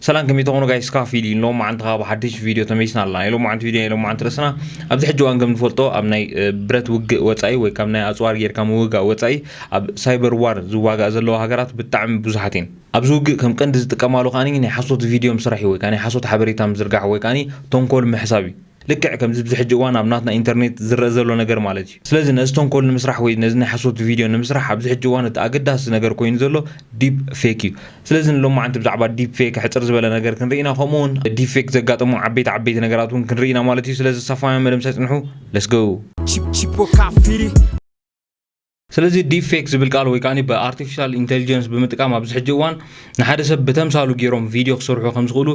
ሰላም፣ ከመይ ትኾኑ ጋይስ? ካፊል እዩ። ሎም መዓንቲ ካብ ሓድሽ ቪድዮ ተመይስና ኣለና። ሎም መዓንቲ ቪድዮ፣ ሎም መዓንቲ ርእስና ኣብዚ ሕጂ እዋን ከም ንፈልጦ ኣብ ናይ ብረት ውግእ ወፃኢ ወይ ካብ ናይ ኣፅዋር ጌርካ ምውጋእ ወፃኢ ኣብ ሳይበር ዋር ዝዋጋእ ዘለዋ ሃገራት ብጣዕሚ ብዙሓት እየን። ኣብዚ ውግእ ከም ቀንዲ ዝጥቀማሉ ከዓኒ ናይ ሓሶት ቪድዮ ምስራሕ እዩ ወይ ከዓ ናይ ሓሶት ሓበሬታ ምዝርጋሕ ወይ ከዓኒ ተንኮል ምሕሳብ እዩ። ልክዕ ከምዚ ኣብዚ ሕጂ እዋን ኣብ ናትና ኢንተርኔት ዝረአ ዘሎ ነገር ማለት እዩ። ስለዚ ነዚ ተንኮል ንምስራሕ ወይ ነዚ ናይ ሓሶት ቪድዮ ንምስራሕ ኣብዚ ሕጂ እዋን እቲ ኣገዳሲ ነገር ኮይኑ ዘሎ ዲፕ ፌክ እዩ። ስለዚ ንሎማዓንቲ ብዛዕባ ዲፕ ፌክ ሕፅር ዝበለ ነገር ክንርኢና፣ ከምኡ እውን ዲፕ ፌክ ዘጋጠሙ ዓበይቲ ዓበይቲ ነገራት እውን ክንርኢና ማለት እዩ። ስለዚ ሳፋ መደምሳይ ፅንሑ። ለስገው። Ci, ci può capire. ስለዚ ዲፕ ፌክ ዝብል ቃል ወይ ከዓ ብኣርቲፊሻል ኢንቴሊጀንስ ብምጥቃም ኣብዚ ሕጂ እዋን ንሓደ ሰብ ብተምሳሉ ገይሮም ቪድዮ ክሰርሑ ከም ዝኽእሉ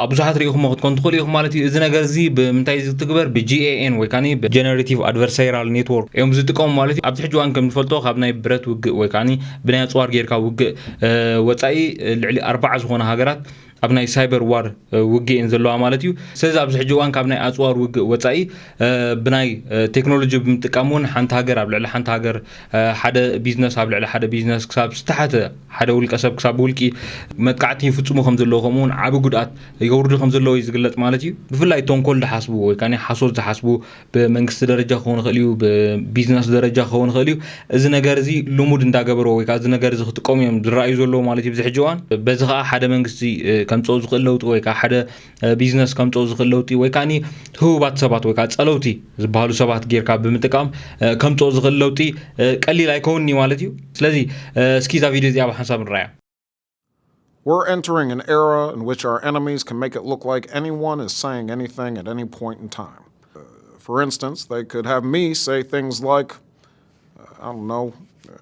ኣብ ብዙሓት ርኢኹሞ ክትኮን ትኽእሉ ኢኹም ማለት እዩ። እዚ ነገር እዚ ብምንታይ ዝትግበር? ብጂኤኤን ወይ ከዓ ብጀነሬቲቭ ኣድቨርሳይራል ኔትወርክ እዮም ዝጥቀሙ ማለት እዩ። ኣብዚ ሕጂ እዋን ከም ዝፈልጦ ካብ ናይ ብረት ውግእ ወይ ከዓ ብናይ ኣፅዋር ጌርካ ውግእ ወፃኢ ልዕሊ ኣርባዓ ዝኾነ ሃገራት ኣብ ናይ ሳይበር ዋር ውግእ እየን ዘለዋ ማለት እዩ። ስለዚ ኣብዚ ሕጂ እዋን ካብ ናይ ኣፅዋር ውግእ ወፃኢ ብናይ ቴክኖሎጂ ብምጥቃም እውን ሓንቲ ሃገር ኣብ ልዕሊ ሓንቲ ሃገር ሓደ ቢዝነስ ኣብ ልዕሊ ሓደ ቢዝነስ ክሳብ ዝተሓተ ሓደ ውልቀ ሰብ ክሳብ ውልቂ መጥቃዕቲ ይፍፅሙ ከም ዘለዉ ከምኡ እውን ዓቢ ጉድኣት የውርዱ ከም ዘለዉ እዩ ዝግለፅ ማለት እዩ። ብፍላይ ተንኮል ዝሓስቡ ወይ ከዓ ሓሶት ዝሓስቡ ብመንግስቲ ደረጃ ክኸውን ይኽእል እዩ፣ ብቢዝነስ ደረጃ ክኸውን ይኽእል እዩ። እዚ ነገር እዚ ልሙድ እንዳገበርዎ ወይ ከዓ እዚ ነገር እዚ ክጥቀሙ እዮም ዝረኣዩ ዘለዉ ማለት እዩ። ብዚ ሕጂ እዋን በዚ ከዓ ሓደ መንግስቲ ከምፅኦ ዝኽእል ለውጢ ወይ ከዓ ሓደ ቢዝነስ ከምፅኦ ዝኽእል ለውጢ ወይ ከዓ ህቡባት ሰባት ወይ ከዓ ፀለውቲ ዝበሃሉ ሰባት ጌርካ ብምጥቃም ከምፅኦ ዝኽእል ለውጢ ቀሊል ኣይከውንኒ ማለት እዩ። ስለዚ እስኪ እዛ ቪድዮ እዚኣ ብሓንሳብ ንረኣያ። We're entering an era in which our enemies can make it look like anyone is saying anything at any point in time. Uh, for instance, they could have me say things like, uh, I don't know, uh,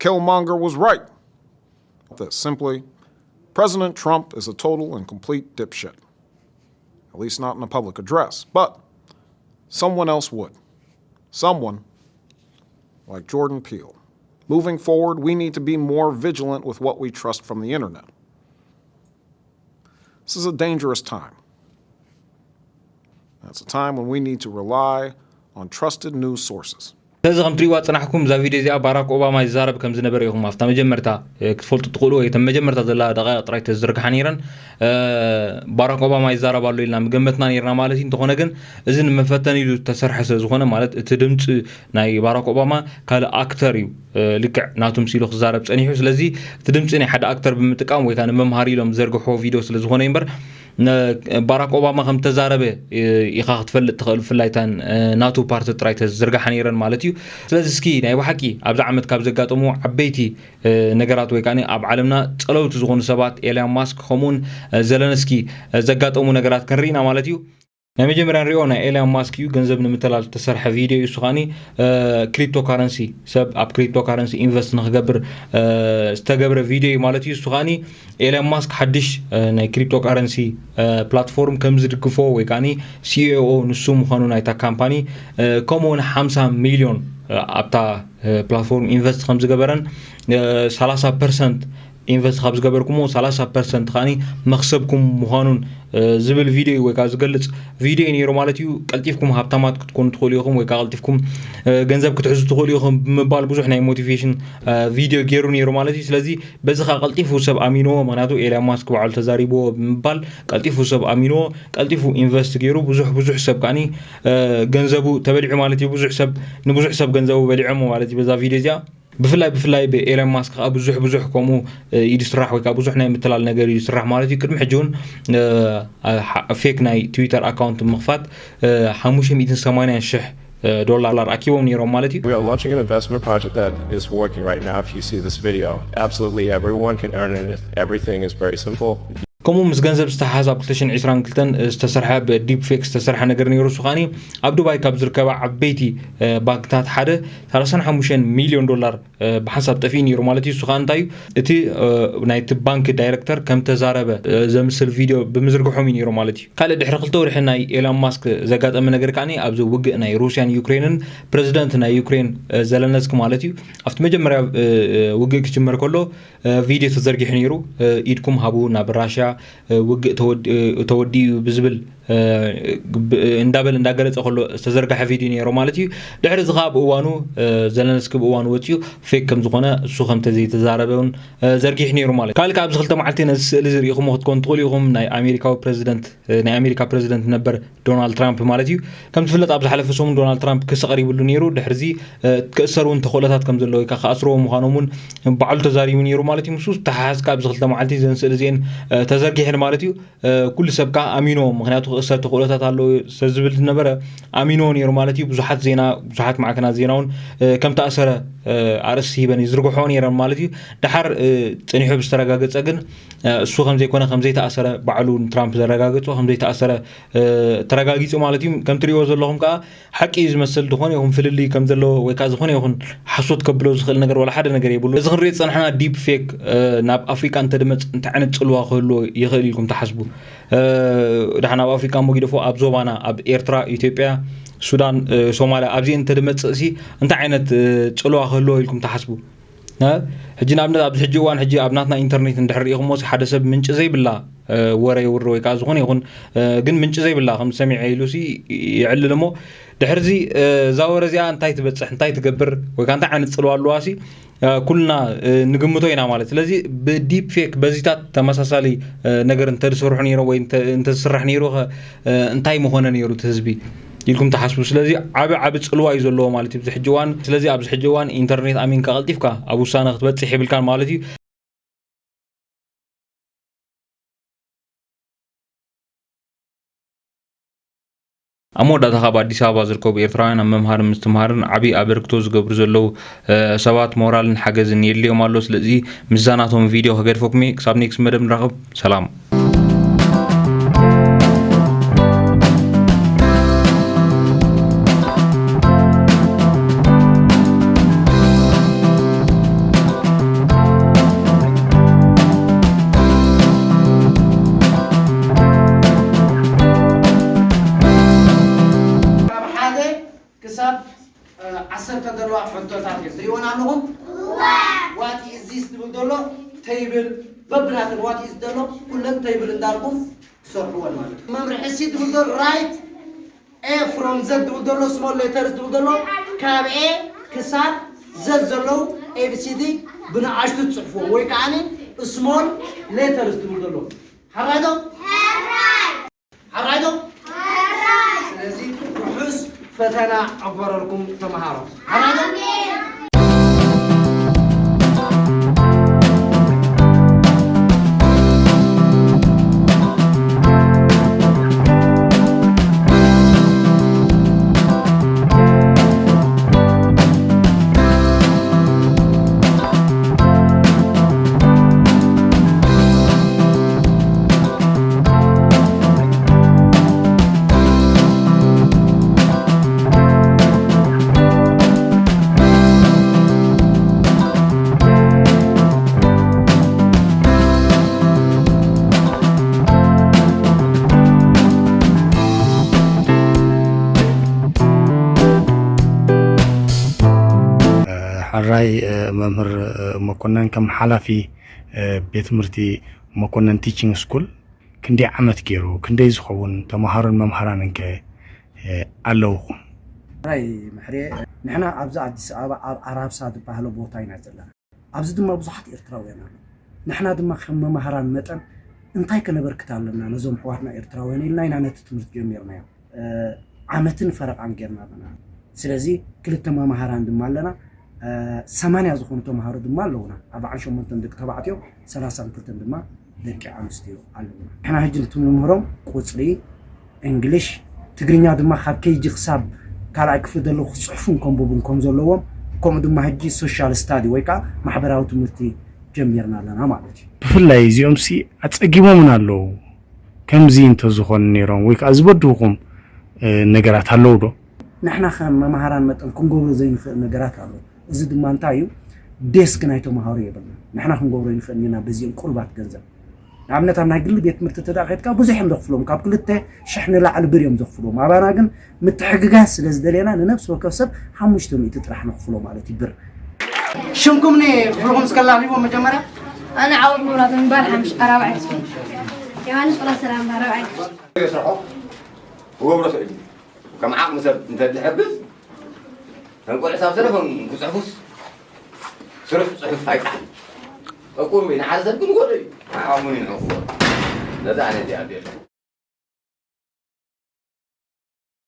Killmonger was right. This simply, President Trump is a total and complete dipshit. At least not in a public address. But someone else would. Someone like Jordan Peele. Moving forward, we need to be more vigilant with what we trust from the internet. This is a dangerous time. That's a time when we need to rely on trusted news sources. ስለዚ ከም ትሪእዋ ፅናሕኩም እዛ ቪድዮ እዚኣ ባራክ ኦባማ ይዛረብ ከም ዝነበረ ኢኹም ኣብታ መጀመርታ ክትፈልጡ ትኽእሉ ወይ እተን መጀመርታ ዘላ ደቃይቕ ጥራይ ተዝርግሓ ነይረን። ባራክ ኦባማ ይዛረብ ኣሎ ኢልና ምገመትና ነይርና ማለት እዩ። እንተኾነ ግን እዚ ንመፈተኒ ኢሉ ዝተሰርሐ ስለ ዝኾነ ማለት እቲ ድምፂ ናይ ባራክ ኦባማ ካልእ ኣክተር እዩ ልክዕ ናቱ ምስ ኢሉ ክዛረብ ፀኒሑ። ስለዚ እቲ ድምፂ ናይ ሓደ ኣክተር ብምጥቃም ወይ ከዓ ንመምሃሪ ኢሎም ዝዘርግሕዎ ቪድዮ ስለ ዝኾነ እዩ እምበር ባራክ ኦባማ ከም ተዛረበ ኢኻ ክትፈልጥ ትኽእል። ብፍላይ እተን ናቱ ፓርቲ ጥራይ ተዝርግሓ ነይረን ማለት እዩ። ስለዚ እስኪ ናይ ብሓቂ ኣብዚ ዓመት ካብ ዘጋጠሙ ዓበይቲ ነገራት ወይ ከዓ ኣብ ዓለምና ፀለውቲ ዝኾኑ ሰባት ኤልያን ማስክ ከምኡውን ዘለንስኪ ዘጋጠሙ ነገራት ክንርኢና ማለት እዩ። ናይ መጀመርያ ንሪኦ ናይ ኤልያን ማስክ እዩ። ገንዘብ ንምተላል ዝተሰርሐ ቪድዮ እዩ። እሱ ከዓኒ ክሪፕቶ ካረንሲ ሰብ ኣብ ክሪፕቶ ካረንሲ ኢንቨስት ንክገብር ዝተገብረ ቪድዮ እዩ ማለት እዩ። እሱ ከዓኒ ኤልያን ማስክ ሓድሽ ናይ ክሪፕቶ ካረንሲ ፕላትፎርም ከም ዝድግፎ ወይ ከዓኒ ሲኢኦ ንሱ ምዃኑ ናይታ ካምፓኒ ከምኡውን ሓምሳ ሚልዮን ኣብታ ፕላትፎርም ኢንቨስት ከም ዝገበረን ሰላሳ ፐርሰንት ኢንቨስት ካብ ዝገበርኩሞ ሰላሳ ፐርሰንት ከዓኒ መኽሰብኩም ምዃኑን ዝብል ቪድዮ ወይ ከዓ ዝገልፅ ቪድዮ እዩ ነይሩ ማለት እዩ። ቀልጢፍኩም ሃብታማት ክትኮኑ ትኽእሉ ኢኹም ወይ ከዓ ቀልጢፍኩም ገንዘብ ክትሕዙ ትኽእሉ ኢኹም ብምባል ብዙሕ ናይ ሞቲቬሽን ቪድዮ ገይሩ ነይሩ ማለት እዩ። ስለዚ በዚ ከዓ ቀልጢፉ ሰብ ኣሚንዎ፣ ምክንያቱ ኤልያን ማስክ ባዕሉ ተዛሪብዎ ብምባል ቀልጢፉ ሰብ ኣሚንዎ፣ ቀልጢፉ ኢንቨስት ገይሩ ብዙሕ ብዙሕ ሰብ ከዓኒ ገንዘቡ ተበሊዑ ማለት እዩ። ብዙሕ ሰብ ንብዙሕ ሰብ ገንዘቡ በሊዖሞ ማለት እዩ በዛ ቪድዮ እዚኣ። ብፍላይ ብፍላይ ብኤለን ማስክ ከዓ ብዙሕ ብዙሕ ከምኡ እዩ ዝስራሕ ወይ ከዓ ብዙሕ ናይ ምትላል ነገር እዩ ዝስራሕ ማለት እዩ። ቅድሚ ሕጂ እውን ፌክ ናይ ትዊተር ኣካውንት ምኽፋት ሓሙሽተ ሚእትን ሰማንያን ሽሕ ዶላር ኣኪቦም ነይሮም ማለት እዩ። We are launching an investment project that is working right now. If you see this video, absolutely everyone can earn it. Everything is very simple. ከምኡ ምስ ገንዘብ ዝተሓሓዝ ኣብ ክልተ ሽሕን ዕስራን ክልተን ዝተሰርሐ ብዲፕ ፌክ ዝተሰርሐ ነገር ነይሩ። እሱ ከዓኒ ኣብ ዱባይ ካብ ዝርከባ ዓበይቲ ባንክታት ሓደ ሰላሳን ሓሙሽተን ሚልዮን ዶላር ብሓንሳብ ጠፊኡ ነይሩ ማለት እዩ። እሱ ከዓ እንታይ እዩ እቲ ናይቲ ባንክ ዳይረክተር ከም ተዛረበ ዘምስል ቪድዮ ብምዝርግሖም እዩ ነይሩ ማለት እዩ። ካልእ ድሕሪ ክልተ ወርሒ ናይ ኤሎን ማስክ ዘጋጠመ ነገር ከዓ ኣብዚ ውግእ ናይ ሩስያን ዩክሬንን ፕረዚደንት ናይ ዩክሬን ዘለንስክ ማለት እዩ ኣብቲ መጀመርያ ውግእ ክጅመር ከሎ ቪድዮ ተዘርጊሑ ነይሩ። ኢድኩም ሃቡ ናብ ራሽያ ውግእ ተወዲኡ ብዝብል እንዳበለ እንዳገለጸ ከሎ ዝተዘርገሐ ቪድዮ ነይሩ ማለት እዩ። ድሕሪ እዚ ከዓ ብእዋኑ ዘለንስኪ ብእዋኑ ወፂኡ ፌክ ከም ዝኾነ እሱ ከም ተዘይተዛረበ እውን ዘርጊሑ ነይሩ ማለት እዩ። ካልእ ኣብዚ ክልተ መዓልቲ ነዚ ስእሊ ዝርኢኹሞ ክትኮኑ ትኽእሉ ኢኹም። ናይ ኣሜሪካዊ ፕሬዚደንት ናይ ኣሜሪካ ፕሬዚደንት ነበር ዶናልድ ትራምፕ ማለት እዩ። ከም ዝፍለጥ ኣብ ዝሓለፈ ሰሙን ዶናልድ ትራምፕ ክሲ ቀሪብሉ ነይሩ። ድሕርዚ ክእሰር እውን ተኽእሎታት ከም ዘለዎ ወይ ከዓ ክኣስርዎ ምዃኖም እውን ባዕሉ ተዛሪቡ ነይሩ ማለት እዩ። ምስ ተሓሓዝካ ኣብዚ ክልተ መዓልቲ እዘን ስእሊ እዚአን ተዘርጊሐን ማለት እዩ። ኩሉ ሰብ ከዓ ኣሚኖ፣ ምክንያቱ ክእሰር ተኽእሎታት ኣለዎ ሰብ ዝብል ዝነበረ ኣሚኖ ነይሩ ማለት እዩ። ብዙሓት ዜና ብዙሓት ማዕከናት ዜና እውን ከም ተኣሰረ ኣርእስቲ ሂበን ይዝርግሖ ነይረን ማለት እዩ። ደሓር ፀኒሑ ብዝተረጋገፀ ግን እሱ ከም ዘይኮነ ከም ዘይተኣሰረ ባዕሉ ትራምፕ ዘረጋገፆ ከም ዘይተኣሰረ ተረጋጊፁ ማለት እዩ። ከም ትሪእዎ ዘለኹም ከዓ ሓቂ እዩ ዝመስል። ዝኾነ ይኹን ፍልልይ ከም ዘለዎ ወይ ከዓ ዝኾነ ይኹን ሓሶት ከብሎ ዝኽእል ነገር ዋላ ሓደ ነገር የብሉ። እዚ ክንሪኦ ዝፀናሕና ዲፕ ፌክ ናብ ኣፍሪቃ እንተድመፅ እንታይ ዓይነት ፅልዋ ክህልዎ ይኽእል ኢልኩም ትሓስቡ? ደሓን ኣብ ኣፍሪቃ እሞ ጊደፎ ኣብ ዞባና ኣብ ኤርትራ፣ ኢትዮጵያ፣ ሱዳን፣ ሶማልያ ኣብዚአን እንተድመፅእ ሲ እንታይ ዓይነት ፅልዋ ክህልዎ ኢልኩም ትሓስቡ? ሕጂ ንኣብነት ኣብዚ ሕጂ እዋን ሕጂ ኣብ ናትና ኢንተርኔት እንድሕር ርኢኹሞ ሓደ ሰብ ምንጪ ዘይብላ ወረ የውሪ ወይ ከዓ ዝኾነ ይኹን ግን ምንጪ ዘይብላ ከም ሰሚዐ ኢሉ ሲ ይዕልል እሞ ድሕርዚ እዛ ወረ እዚኣ እንታይ ትበፅሕ እንታይ ትገብር ወይ ከዓ እንታይ ዓይነት ፅልዋ ኣለዋ ሲ ኩልና ንግምቶ ኢና ማለት። ስለዚ ብዲፕ ፌክ በዚታት ተመሳሳሊ ነገር እንተዝሰርሑ ነይሮም ወይ እንተዝስራሕ ነይሩ እንታይ ምኾነ ነይሩ እቲ ህዝቢ ኢልኩም ትሓስቡ? ስለዚ ዓቢ ዓቢ ጽልዋ እዩ ዘለዎ ማለት እዩ ኣብዚ ሕጂ እዋን። ስለዚ ኣብዚ ሕጂ እዋን ኢንተርኔት ኣሚንካ ቀልጢፍካ ኣብ ውሳነ ክትበጽሕ የብልካን ማለት እዩ። ኣብ መወዳእታ ካብ ኣዲስ ኣበባ ዝርከቡ ኤርትራውያን ኣብ ምምሃርን ምስትምሃርን ዓቢ ኣበርክቶ ዝገብሩ ዘለዉ ሰባት ሞራልን ሓገዝን የድልዮም ኣሎ። ስለዚ ምስዛ ናቶም ቪድዮ ክገድፈኩም እየ። ክሳብ ኔክስት መደብ ንራኸብ። ሰላም። ክሳብ ዓሰርተ ዘለዋ ሕቶታት እዮም ትሪእወን ኣለኹም። ዋት ኢዝ ዚስ ትብል ዘሎ ተይብል በብናተን ዋት ኢዝ ዘሎ ኩለን ተይብል እንዳልኩም ትሰርሕወን ማለት እዩ። መምርሒ ሲ ትብል ዘሎ ራይት ኤ ፍሮም ዘድ ትብል ዘሎ ስሞል ሌተርስ ትብል ዘሎ ካብ ኤ ክሳብ ዘድ ዘለዉ ኤቢሲዲ ብንኣሽቱ ትፅሕፍዎ ወይ ከዓ ስሞል ሌተርስ ትብል ዘሎ ሓራይ ዶ? ሓራይ ዶ? ስለዚ ርሑስ ፈተና ዕጎረልኩም ተምሃሮ። ሓራይ ዶ? ሕራይ መምህር መኮነን ከም ሓላፊ ቤት ትምህርቲ መኮነን ቲችንግ ስኩል ክንደይ ዓመት ገይሩ? ክንደይ ዝኸውን ተምሃሮን መምሃራንን ከ ኣለውኹም? ሕራይ ምሕሬ፣ ንሕና ኣብዚ ኣዲስ ኣበባ ኣብ ኣራብሳ ዝበሃሎ ቦታ ኢና ዘለና። ኣብዚ ድማ ብዙሓት ኤርትራውያን ኣለዉ። ንሕና ድማ ከም መማህራን መጠን እንታይ ከነበርክት ኣለና ነዞም ኣሕዋትና ኤርትራውያን ኢልና ኢና ነቲ ትምህርቲ ጀሚርናዮ። ዓመትን ፈረቓን ጌርና ኣለና። ስለዚ ክልተ መማህራን ድማ ኣለና። ሰማንያ ዝኾኑ ተምሃሮ ድማ ኣለዉና። ኣርብዓን ሸሞንተን ደቂ ተባዕትዮ፣ ሰላሳን ክልተን ድማ ደቂ ኣንስትዮ ኣለዉና። ንሕና ሕጂ እቲ ንምህሮም ቁፅሪ፣ እንግሊሽ፣ ትግርኛ ድማ ካብ ኬጂ ክሳብ ካልኣይ ክፍሊ ዘለዉ ክፅሕፉን ከንብቡን ከም ዘለዎም፣ ከምኡ ድማ ሕጂ ሶሻል ስታዲ ወይ ከዓ ማሕበራዊ ትምህርቲ ጀሚርና ኣለና ማለት እዩ። ብፍላይ እዚኦምሲ ኣፀጊሞምና ኣለዉ። ከምዚ እንተዝኾኑ ነይሮም ወይ ከዓ ዝበድሁኹም ነገራት ኣለዉ ዶ? ንሕና ከም መምሃራን መጠን ክንገብሮ ዘይንኽእል ነገራት ኣሎ። እዚ ድማ እንታይ እዩ? ዴስክ ናይ ተምሃሮ የብልና። ንሕና ክንገብሮ ይንኽእል ኢና በዚኦም ቁሩባት ገንዘብ። ንኣብነት ኣብ ናይ ግሊ ቤት ትምህርቲ እንተ ደኣ ከድካ ብዙሕ እዮም ዘኽፍሎም። ካብ ክልተ ሽሕ ንላዕሊ ብር እዮም ዘኽፍሎም። ኣባና ግን ምትሕግጋዝ ስለ ዝደለየና ንነብሲ ወከፍ ሰብ ሓሙሽተ ሚእቲ ጥራሕ ነኽፍሎ ማለት እዩ ብር። ሽምኩም ንክፍልኹም እስከ ኣላልይዎም መጀመርያ። ኣነ ዓወት መብራህቱ ይበሃል ሓምሽ ኣራብዓይ ክፍሊ። ዮሃንስ ፍረ ሰላም ራብዓይ። ይስርሖ ክገብሮ ክእል እዩ። ከም ዓቕሚ ሰብ እንተ ዝሕግዝ ተንቆል ሕሳብ ሰለፎን ክፅሕፉስ ስሩሕ ፅሑፍ ኣይፅሓፍ። እቁም እዩ ንሓደ ሰብ ግን ጎዶ እዩ። ዓቕሙን ይንዕቑ። ነዛ ኣነ እዚኣ ኣቢለ